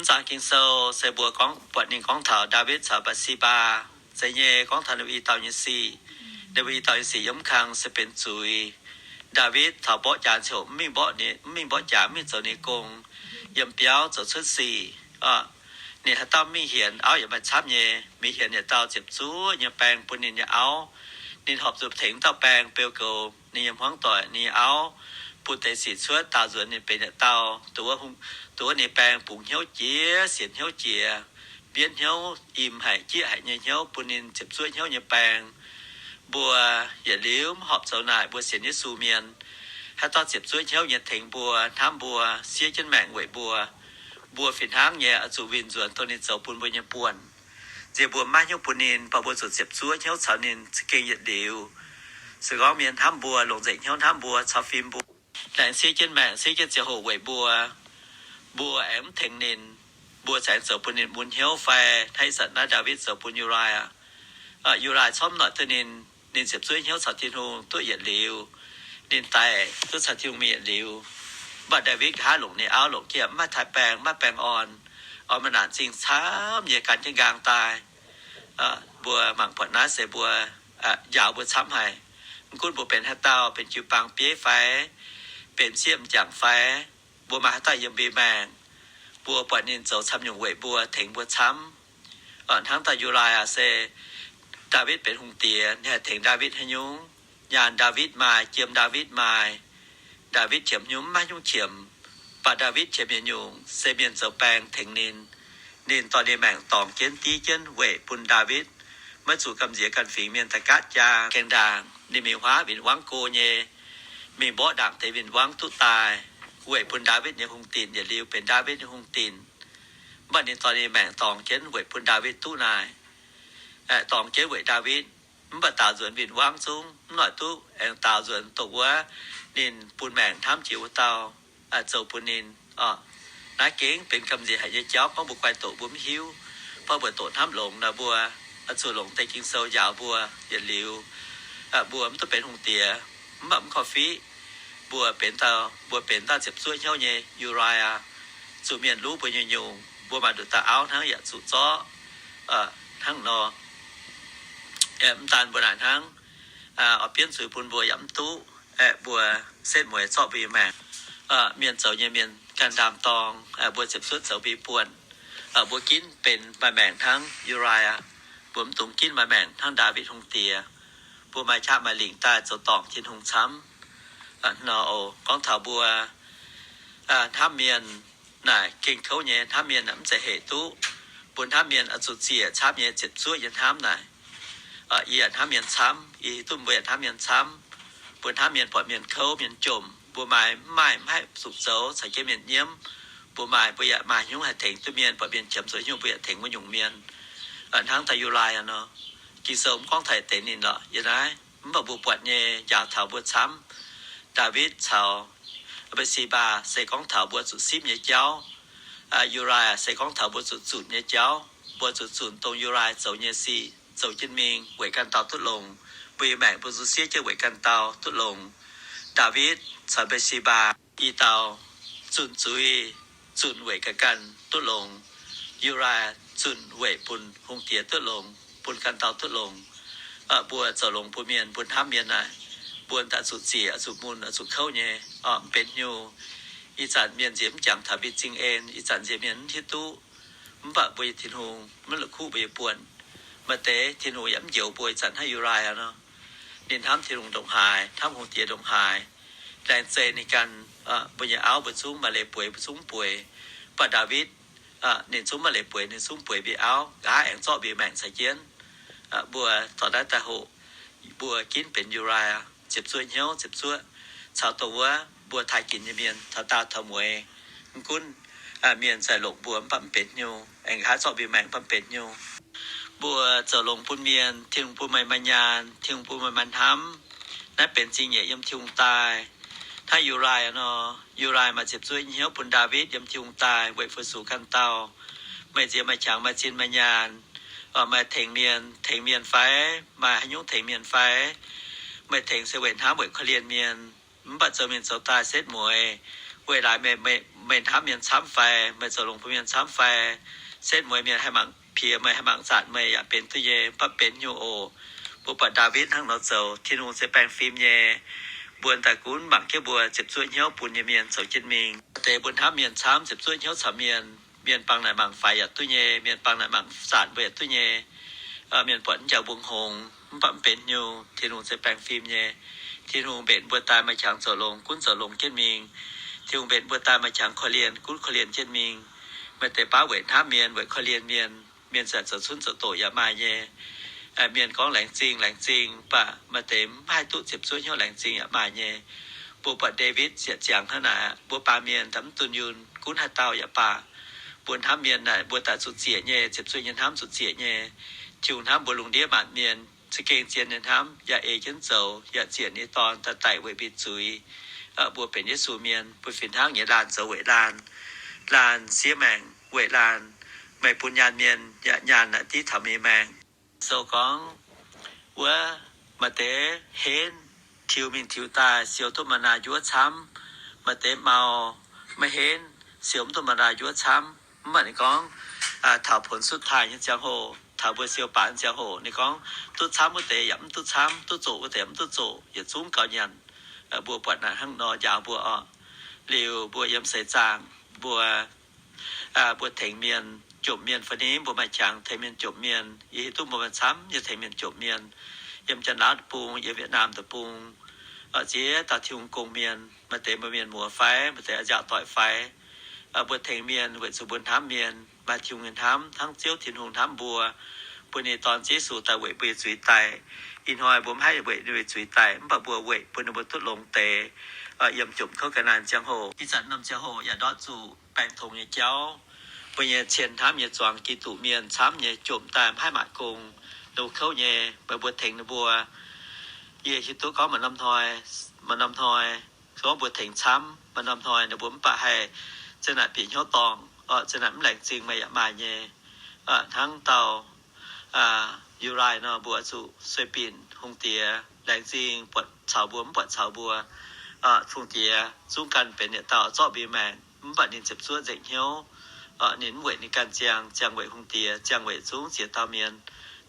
Mv zaangc Ging-Sou se mbuo gorngv, buatc ninh gorngv taux Ndaawitv caux Mbaa^se^mbaa. Zeiz nyei, gorngv taux ninh mbuo i dauh nyei sic. Ninh mbuo i dauh nyei sic yiem mv kang se benx zuiz. Ndaawitv taux mborqv jaax ziouc mv mingh mborqv ninh, mv mingh mborqv jaax, mv mingh zoux ninh gong, yiem biauv zoux cuotv sic. Ninh haaix dauh mv mingh hienx, auv yaac maaih camv nyei. Mingh hienx yietc dauh ziepc zuoqv nyei baeng bun ninh nyei auv. Ninh horpc zuqc tengx dauh baeng beu goux ninh nyei hmuangv doic, ninh nyei auv, bun deix sic cuotv, daaux nzuonx ninh benx yietc dauh. Dongh wuov ninh baeng bungx hnyouv jiex, sienx hnyouv jiex, mbienv hnyouv, im haic, jieqv haic nyei hnyouv, bun ninh ziepc zuoqv hnyouv nyei baeng. Mbuo yietc liuz mv horpc zoux naaic, mbuo sienx Yesu mienh, haaix dauh ziepc zuoqv hnyouv nyei tengx mbuo, hnamv mbuo, siev jienv maengc weic mbuo, mbuo fih hnangv nyei oix zuqc winh nzuonx dongh ninh zoux bun mbuo nyei buonc. Nziex mbuo maiv hnyouv bun ninh, mv baac mbuo zuqc ziepc zuoqv hnyouv caux ninh za'gengh yietc liuz. Se gorngv mienh hnamv mbuo, longc nzengc hnyouv hnamv mbuo, caux fim mbuo, laengz siev jienv maengc, siev jienv ziangh hoc weic mbuo, mbuo aengx mv tengx ninh, mbuo aengx zoux bun ninh mun hnyouv fai hnangv ih zanc naaiv Ndaawitv zoux bun Uriah. Uriah corc mv noic duqv ninh, ninh ziepc zuoqv hnyouv caux Tin-Hungh duqv yietc liuz, ninh daic duqv caux Tin-Hungh mingh yietc liuz. Mv baac Ndaawitv nqa'haav longc ninh auv longc jienv, mv maaih taaih baeng, mv maaih baeng orn, oix maaih naanc zingh camv nyei gan jienv nqaang daaih. Mbuo mangc buatc naaiv se mbuo njaaux mbuo camv haic. Mv gunv mbuo benx haaix dauh, benx jiu-baang bieiv fai, benx sieqv m'jangc fai, mbuo maaih haaix dauh yiem mbuo maengc, mbuo buatc ninh zoux camv nyungc weic mbuo, tengx mbuo camv. Hnangv dauh Uriah se Ndaawitv benx hungh diex, ninh haih tengx Ndaawitv haaix nyungc? Nyaanh Ndaawitv maaih, jiem Ndaawitv maaih. Ndaawitv qiemx nyungc? Maiv nyungc qiemx. Mv baac Ndaawitv qiemx yietc nyungc, se mienh zoux baeng tengx ninh. Ninh dorh ninh maengc dorngx jienv, div jienv weic bun Ndaawitv maiv zuqc gamh nziex ganh fingx mienh daaih gaatv jaang gaengh ndaangc. Ninh mingh huaav win-wangv go nyei, mingh mborqv ndaangc deix win-wangv duqv daaih, weic bun Ndaawitv nyei hungh dinc, yietc liuz benx Ndaawitv nyei hungh dinc. Mv baac ninh dorh ninh maengc dorngx jienv weic bun Ndaawitv duqv naaic. Dorngx jienv weic Ndaawitv, mv baac daaux nzuonx win-wangv zungv mv noic duqv aengx daaux nzuonx dongh wuov ninh bun maengc hnamv jiex wuov dauh zoux bun ninh. Naaiv gengh benx gamh nziex haic nyei jauv, gorngv mbuo guai doqc mbuo mv hiuv. Mv baac mbuo doqc hnamv longx nor, mbuo zuqc longc deix Ging-Sou njaaux mbuo yietc liuz. Mbuo mv duqv benx hungh diex, mv baac mv korv-fiqv, mbuo benx dauh, mbuo benx dauh ziepc zuoqv hnyouv nyei Uriah. Zuqc mienh luv mbuo nyei nyungc, mbuo maaih nduqc dauh auv hnangv yaac zuqc zorqv hnangv nor. Mv daan mbuo naaic hnangv, oix bienv zuiz bun mbuo yaac mv duqv. Aeqv, mbuo setv mueiz zorqv mbuo nyei maengc. Mienh zoux nyei mienh ganh ndaam-dorng, mbuo ziepc zuoqv zoux mbuo nyei buonc. Mbuo ginv benx maaih maengc hnangv Uriah aqv. Mbuo mv dungx ginv maaih maengc hnangv Ndaawitv Hungh Diex. Mbuo maaih qaqv maaih lingc daaih zoux dorngc Tin-Hungh camv. Nor oc, gorngv taux mbuo hnamv mienh naaic gengh kouv nyei. Hnamv mienh mv zeiz hec duqv. Mbuo hnamv mienh oix zuqc ziec camv nyei, ziepc zuoqv nyei hnamv naaic. Yie yaac hnamv mienh camv, yie hiuv duqv mbuo yaac hnamv mienh camv. Mbuo hnamv mienh buatc mienh kouv, mienh jomc, mbuo maaih mv maaih, mv haih zuqc zoux, caux jienv mienh nyiemv. Mbuo maaih, mbuo yaac maaih haaix nyungc haih tengx duqv mienh. Buatc mienh qiemx zuqc haaix nyungc, mbuo yaac tengx wuov nyungc mienh. Hnangv dauh Uriah nor, Ging-Sou mv gorngv taux deix ninh lorqc yiem naaiv. Mv baac mbuo buatc nyei njaaux taux mbuo camv. Ndaawitv caux Mbaa^se^mbaa se gorngv taux mbuo zuqc simv nyei jauv. Uriah se gorngv taux mbuo zuqc zunc nyei jauv. Mbuo zuqc zunc dongh Uriah zoux nyei sic, zoux jienv mingh weic ganh dauh duqv longx. Mbuo nyei maengc mbuo zuqc siev jienv weic ganh dauh duqv longx. Ndaawitv caux Mbaa^se^mbaa i dauh zunh zuiz, zunh weic ganh ganh duqv longx. Uriah zunh weic bun hungh diex duqv longx, bun ganh dauh duqv longx. Mbuo zoux longx bun mienh, mbuo hnamv mienh naaic, mbuo daaih zuqc ziec, zuqc mun, zuqc kouv nyei, mv benx hnyouv. Ih zanc mienh nziex mv jangx taux mbuo nyei zingh en, ih zanc nziex mienh mv hiuv duqv. Mv baac mbuo nyei Tin-Hungh mv la'kuqv mbuo nyei buonc. Maaih deix Tin-Hungh yaac mv njoux mbuo ih zanc hnangv Uriah nor. Ninh hnamv Tin-Hungh ndongc haaix, hnamv hungh diex ndongc haaix, laengz zeix ninh ganh. Mbuo nyei auv mbuo zungv maaih leiz bueix, mbuo zungv mv bueix. Mv baac Ndaawitv ninh zungv maaih leiz bueix, ninh zungv bueix mbuo auv, nqa'haav aengx zorqv mbuo maengc caux jienv. Mbuo dorh naaiv daaih hoqc, mbuo ginv benx Uriah, ziepc zuoqv hnyouv, ziepc zuoqv caux dongh wuov mbuo taaih ginx nyei mienh taux daauh taux mueiz. Mv gunv mienh zaih longc mbuo mv baac mv benx hnyouv, aengx nqa'haav zorqv mbuo maengc mv baac mv benx hnyouv. Mbuo zoux longx bun mienh, Tin-Hungh bun meih maaih nyaanh, Tin-Hungh bun meih maaih hnamv. Naaiv benx zingh nyeic yiem Tin-Hungh daaih. Hnangv Uriah nor, Uriah maaih ziepc zuoqv hnyouv bun Ndaawitv yiem Tin-Hungh daaih weic fu-sux ganh dauh. Meih nziex maaih qangx, maaih zinh, maaih nyaanh, maaih tengx mienh, tengx mienh fai? Maaih haaix nyungc tengx mienh fai? Meih tengx se weic hnamv, weic korv-lienh mienh. Mv baac zoux mienh zoux daaih setv mueiz, weic laaix meih, meih, Meih hnamv mienh camv fai? Meih zoux longx bun mienh camv fai? Setv mueiz mienh haih mangc piex meih, haih mangc zanc meih yaac benx duqv nyei, mv baac benx nyungc oc. Mbuo buatc Ndaawitv hnangv nor zoux, Tin-Hungh se baengh fim nyei. Mbuo daaih gunv mangc jienv mbuo ziepc zuoqv hnyouv bun nyei mienh zoux jienv mingh. Maaih deix mbuo hnamv mienh camv, ziepc zuoqv hnyouv caux mienh, mienh bang naaic mangc faix yaac duqv nyei, mienh bang naaic mangc zanc mbuo yaac duqv nyei. Mienh buatc mv jangx mbuo hngongx, mv baac mv benx nyungc. Tin-Hungh se baengh fim nyei. Tin-Hungh mbenc mbuo daaih maaih qangx zoux longx, gunv zoux longx jienv mingh. Tin-Hungh mbenc mbuo daaih maaih qangx korv-lienh, gunv korv-lienh jienv mingh. Maaih deix baav weic hnamv mienh, weic korv-lienh mienh, mienh ziouc zoux cunv zoux doqc yaac maaih nyei. Mienh gorngv laengz zingh, laengz zingh, mv baac maaih deix mv haih duqv ziepc zuoqv hnyouv laengz zingh yaac maaih nyei. Mbuo buatc Ndaawitv ziec ziangx hnangv naaic, mbuo baamh mienh daaih mv dunh yunh, gunv haaix dauh yaac baac, mbuo hnamv mienh naaic mbuo daaih zuqc ziec nyei, ziepc zuoqv nyei hnamv zuqc ziec nyei. Tin-Hungh hnamv mbuo lungh ndiev maanc mienh za'gengh zien nyei hnamv, yaac ei jienv zoux, yaac ziec ninh nyei Dorn daaih daic weic mbuo zuiz. Mbuo benx Yesu mienh, mbuo fih hnangv nyei laanh zoux weic laanh. Laanh siev maengc weic laanh. Meih bun nyaanh mienh yaac nyaanh naaic div taux meih nyei maengc. Sou gorngv wuov, maaih deix henv, tiux mingh tiux daaih siou duqv ma^naa njuov camv. Maaih deix mau, maiv henv, siou mv duqv ma^naa njuov camv. Mv baac ninh gorngv taux ผลสุดท้าย nyei ziangh hoc, taux mbuo siou baac nyei ziangh hoc, ninh gorngv duqv camv wuov deix yaac mv duqv camv, duqv zoqc wuov deix yaac mv duqv zoqc, yietc zungv gauh nyanc. Mbuo buatc naaic hnangv nor njaaux mbuo oc. Liuz mbuo yiem seix zaangc, mbuo mbuo tengx mienh jomc mienh fai ni, mbuo maaih qangx tengx mienh jomc mienh. Yie hiuv duqv mbuo maaih camv nyei tengx mienh jomc mienh. Yiem Janx-Laauv deic-bung, yiem Yietc-Naamh deic-bung, ziex dauh Tin-Hungh gong mienh, maaih deix mbuo mienh muoz fai, maaih deix nziaauc doic fai, mbuo tengx mienh weic zuqc mbuo hnamv mienh, maaih Tin-Hungh nyei hnamv hnangv Ziouv Tin-Hungh hnamv mbuo, bun ninh Dorn Yesu daaih weic mbuo nyei zuiz daic. Ih hnoi mbuo mv haih weic ninh mbuo zuiz daic, mv baac mbuo weic bun ninh mbuo duqv longx deix. Yiem jomc kouv ga'naaiv ziangh hoc, ih zanc norm ziangh hoc yaac ndortv zuqc baengh tongx nyei jauv. Mbuo nyei cien hnamv nyei zuangx Giduc mienh camv nyei jomc daaih mv haih maaic gong, ninh mbuo kouv nyei, meih mbuo tengx ninh mbuo. Yie hiuv duqv gorngv maaih norm hnoi, maaih norm hnoi, gorngv mbuo tengx camv, maaih norm hnoi ninh mbuo mv baac haih za'naaic bieqc hnyouv dorngc, za'naaic mv laengz zingh meih yaac maaih nyei. Hnangv dauh Yu^lai nor, mbuo zuqc sueih binc hungh diex laengz zingh buatc caux mbuo mv buatc caux mbuo. Hungh diex zungv ganh benx yietc dauh zorqv mbuo maengc, mv baac ninh ziepc zuoqv nzengc hnyouv. Ninh mv weic ninh ganh ziangh, ziangh weic hungh diex, ziangh weic zungv ziex dauh mienh.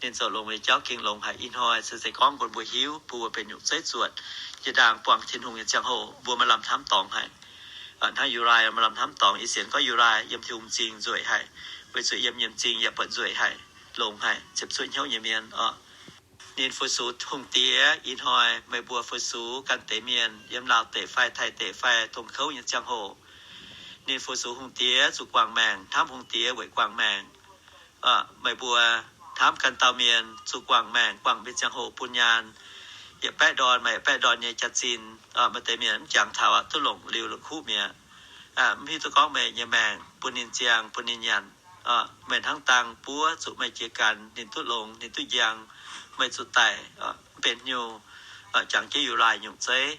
Ninh zoux longx nyei jauv gengh longx haic. Ih hnoi se zeiz gorngv bun mbuo hiuv, bun mbuo benx nyungc zeiv zuotc. Jiex ndaangc buangh Tin-Hungh nyei ziangh hoc, mbuo maaih lamh hnamv dorngx haic. Hnangv Yu^lai maaih lamh hnamv dorngx, yie sienx gorngv Yu^lai yiem Tin-Hungh m'zing nzueic haic, weic zuqc yiem nyei m'zing yaac buatc nzueic haic, longx haic, ziepc zuoqv hnyouv nyei mienh oc. Ninh fu-sux hungh diex. Ih hnoi meih mbuo fu-sux ganh deix mienh yiem Laauv deic fai Taiv deic fai dongh kouv nyei ziangh hoc, ninh fu-sux hungh diex zuqc guangc maengc, hnamv hungh diex weic guangc maengc. Meih mbuo hnamv ganh dauh mienh zuqc guangc maengc, guangc mbuo nyei ziangh hoc bun nyaanh. Yietc baeqv ndorn maaih yietc baeqv ndorn nyei jaax-zinh. Maaih deix mienh mv jangx taux aqv, duqv longc liuz la'kuqv mi'aqv. Mv hiuv duqv gorngv meih nyei maengc bun ninh ziangh, bun ninh nyanc. Meih hnangv dangh buov zuqc meih jiex ganh, ninh duqv longx, ninh duqv njang, meih zuqc daic, mv benx hnyouv. Jangx jienv Yu^lai nyungc zeiv,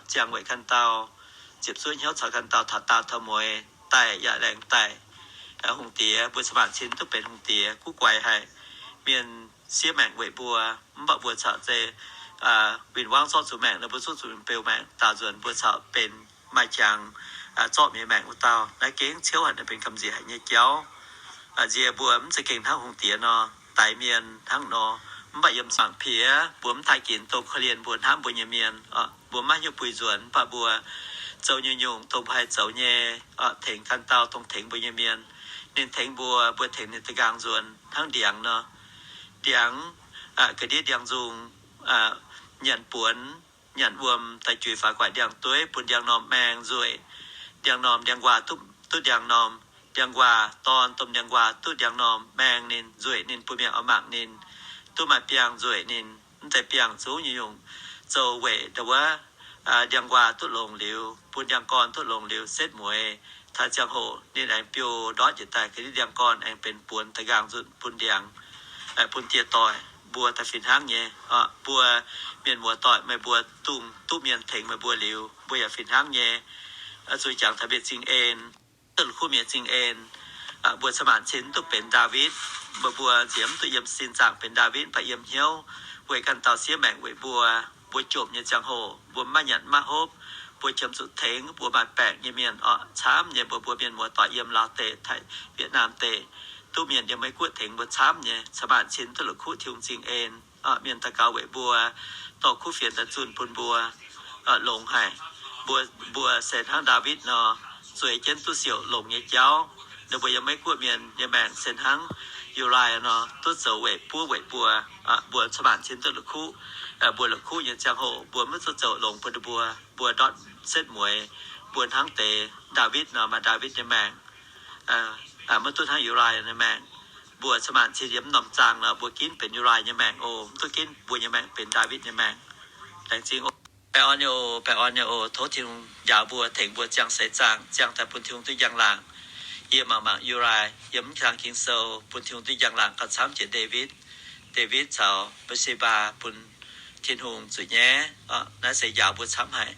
ziangh weic ganh dauh, ziepc zuoqv hnyouv caux ganh dauh, taux daauh taux mueiz daic yaac laengz daic. Hungh diex, mbuo cin-maanc cin duqv benx hungh diex, guv guaix haic. Mienh siev maengc weic mbuo, mv baac mbuo caux zeiz win-wangv zorqv zuqc maengc nor, mbuo zungv zuqc beu maengc. Daauh nzuonx mbuo caux benx maaih qangx zorqv mienh maengc wuov dauh. Naaiv gengh ciouv haic, naaiv benx gamh nziex haic nyei jauv. Nziex mbuo mv za'gengh hnangv hungh diex nor, daix mienh hnangv nor. Mv baac yiem mangc piex mbuo mv taaih ginx dongh korv-lienh mbuo hnamv mbuo nyei mienh. Mbuo maiv hiuv buih nzuonx, mv baac mbuo zoux nyungc-nyungc dongh mbuo haih zoux nyei, tengx ganh dauh dongh tengx mbuo nyei mienh. Ninh tengx mbuo, mbuo tengx ninh da'nqaang nzuonx hnangv ndiangx nor. Ndiangx, ga'ndiev ndiangx-nzung, nyanc buonc, nyanc wuom, daaih juix faaux guaix ndiangx-dueiv bun ndiangx-normh maeng nzueic. Ndiangx-normh, ndiangx-nquaah duqv, duqv ndiangx-normh. Ndiangx-nquaah dorn domh ndiangx-nquaah duqv ndiangx-normh maeng ninh, nzueic ninh, bun mienh oix mangc ninh. Duqv maaih biangh nzueic ninh. Mv deix biangh zungv nyungc-nyungc zoux weic ndau wuov ndiangx-nquaah duqv longx liuz, bun ndiangx-gorn duqv longx liuz, setv mueiz taux ziangh hoc ninh aengx biouv ndortv njiec daaih, ga'ndiev ndiangx-gorn aengx benx buonc da'nqaang nzunc bun ndiangx, bun dieh doic. Mbuo daaih fih hnangv nyei. Mbuo mienh muoz-doic, meih mbuo dungx duqv mienh tengx meih mbuo liuz, mbuo yaac fih hnangv nyei. Zuqc jangx taux mienh zingh en, duqv kuv mienh zingh en. Mbuo cin-maanc cin duqv benx Ndaawitv, meih mbuo nziex mv duqv yiem sin zaangc benx Ndaawitv, mv baac yiem hnyouv weic ganh dauh siev maengc weic mbuo. Mbuo jomc nyei ziangh hoc mbuo maiv nyanc maiv hopv, mbuo qiemx zuqc tengx mbuo maaih baengc nyei mienh orqc, camv nyei. Mbuo, mbuo mienh muoz-doic yiem Laauv deic, taux Vietnam deic, duqv mienh yiem Meiv Guoqv tengx mbuo camv nyei. Ca'maanc cin duqv la'kuqv Tin-Hungh zingh en. Mienh daux gaux weic mbuo, dorh kuv fienx daaih zunh bun mbuo longx haic. Mbuo, mbuo se hnangv Ndaawitv nor, zueiz jienv duqv siouc longx nyei jauv. Ninh mbuo yiem Meiv Guoqv mienh nyei maengc se hnangv Yu^lai nor, duqv zoux weic buov weic mbuo. Mbuo ca'maanc cin duqv la'kuqv, mbuo la'kuqv nyei ziangh hoc mbuo maiv zuqc zoux longx bun ninh mbuo. Mbuo ndortv setv mueiz, mbuo hnangv deix Ndaawitv nor, maaih Ndaawitv nyei maengc. Maiv duqv hnangv Yu^lai nyei maengc. Mbuo ca'maanc cin yiem norm zaangh nor, mbuo ginv benx Yu^lai nyei maengc oc. Mv duqv ginv mbuo nyei maengc benx Ndaawitv nyei maengc. Laengz zingh oc. Baengh orn nyei oc, baengh orn nyei oc. Tov Tin-Hungh njaaux mbuo, tengx mbuo ziangh seix zaangh, ziangh daaih bun Tin-Hungh duqv njang-laangc. Yie mangc mangc Yu^lai yiem mv hlang Ging-Sou bun Tin-Hungh duqv njang-laangc gauh camv jiex Ndaawitv. Ndaawitv caux Mbe^se^mbaa bun Tin-Hungh zuqc nyaiv. Naaiv se njaaux mbuo camv haic.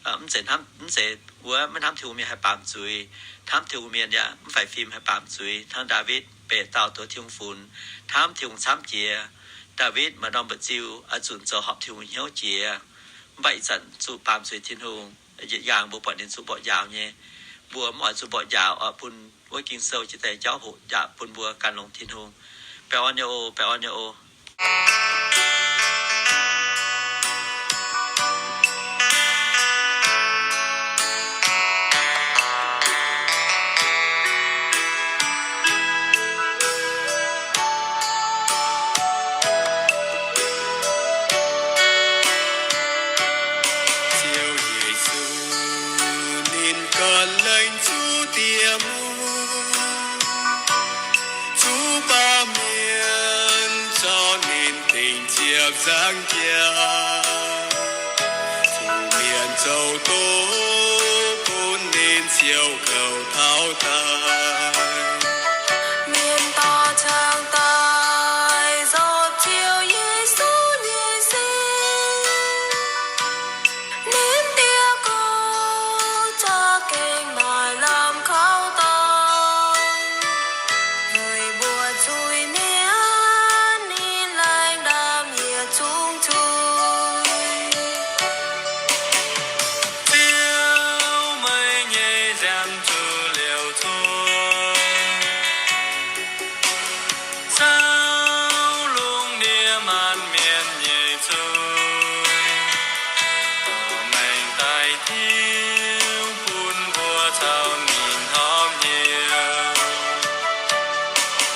Mv zeiz hnamv, mv zeiz wuov maiv hnamv Tin-Hungh mienh haih baamz zuiz. Hnamv Tin-Hungh mienh yaac mv faix fim haih baamz zuiz. Hnangv Ndaawitv beic dauh doz Tin-Hungh funx, hnamv Tin-Hungh camv jiex. Ndaawitv maaih norm mba'ziu oix zunc zoux horpc Tin-Hungh hnyouv jiex. Mv baac ih zanc zuqc baamz zuiz Tin-Hungh, yietc yaangh mbuo buatc ninh zuqc mborqv njaaux nyei. Mbuo mv oix zuqc mborqv njaaux, oix bun wuov Ging-Sou jiex daaih jauv hoqc yaac bun mbuo gan longx Tin-Hungh. Baengh orn nyei oc, baengh orn nyei oc. Ziouv Yesu, ninh gan laengz zuqc Diex mbuo, zuqc baamh mienh zorqv ninh dingc ziepc nzangv jaax. Zuqc mienh zoux doqc bun ninh ziouc kouv taux daaih. Mienh dorh cangx daaih nzopv Ziouv Yesu nyei sin. Ninh Diex Koi za'gengh maaih lamh kaux dorngx, weic mbuo zuiz-mienh ninh laengh ndaamv yietc zungv zuiz. Ziouv, meih nyei nziaamv zuqc liouc cuotv, caux lungh ndiev maanc mienh nyei zuiz, dorh maengc daaih tiuv bun mbuo caux ninh horpc hnyouv.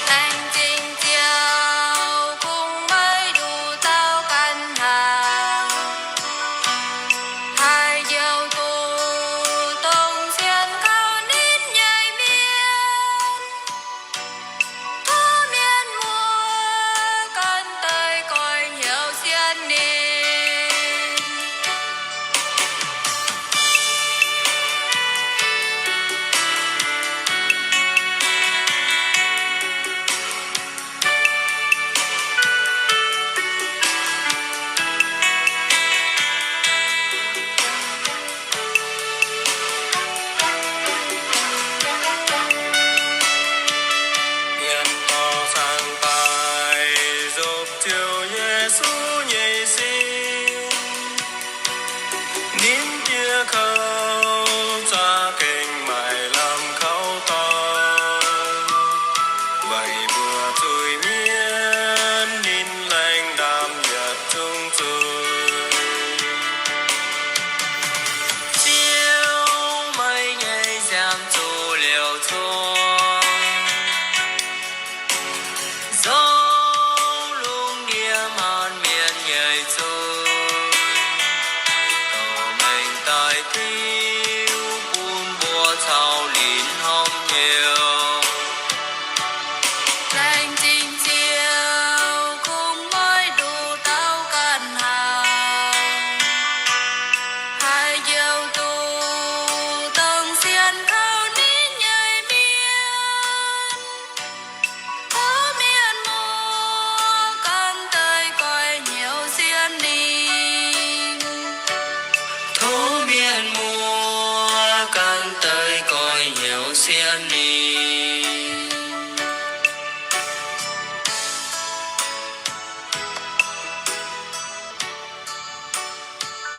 Laengz zingh Ziouv, kungx meih nduqc dauh ganh hnaangx, haih njoux duqv dongh sienx kaux ninh nyei mienh. Tov mienh muoz ganh daaih goiv hnyouv sienx ninh. Mienh dorh cangx daaih nzopv Ziouv Yesu nyei sin. Ninh Diex Koi za'gengh maaih lamh kaux dorngx, weic mbuo zuiz-mienh ninh laengh ndaamv yietc zungv zuiz. Ziouv, meih nyei nziaamv zuqc liouc cuotv, caux lungh ndiev maanc mienh nyei zuiz, dorh maengc daaih tiuv bun mbuo caux ninh horpc hnyouv. Laengz zingh Ziouv, kungx meih nduqc dauh ganh hnaangx, haih njoux duqv dongh sienx kaux ninh nyei mienh. Tov mienh muoz ganh daaih goiv hnyouv sienx ninh. Tov mienh muoz ganh daaih goiv hnyouv sienx ninh.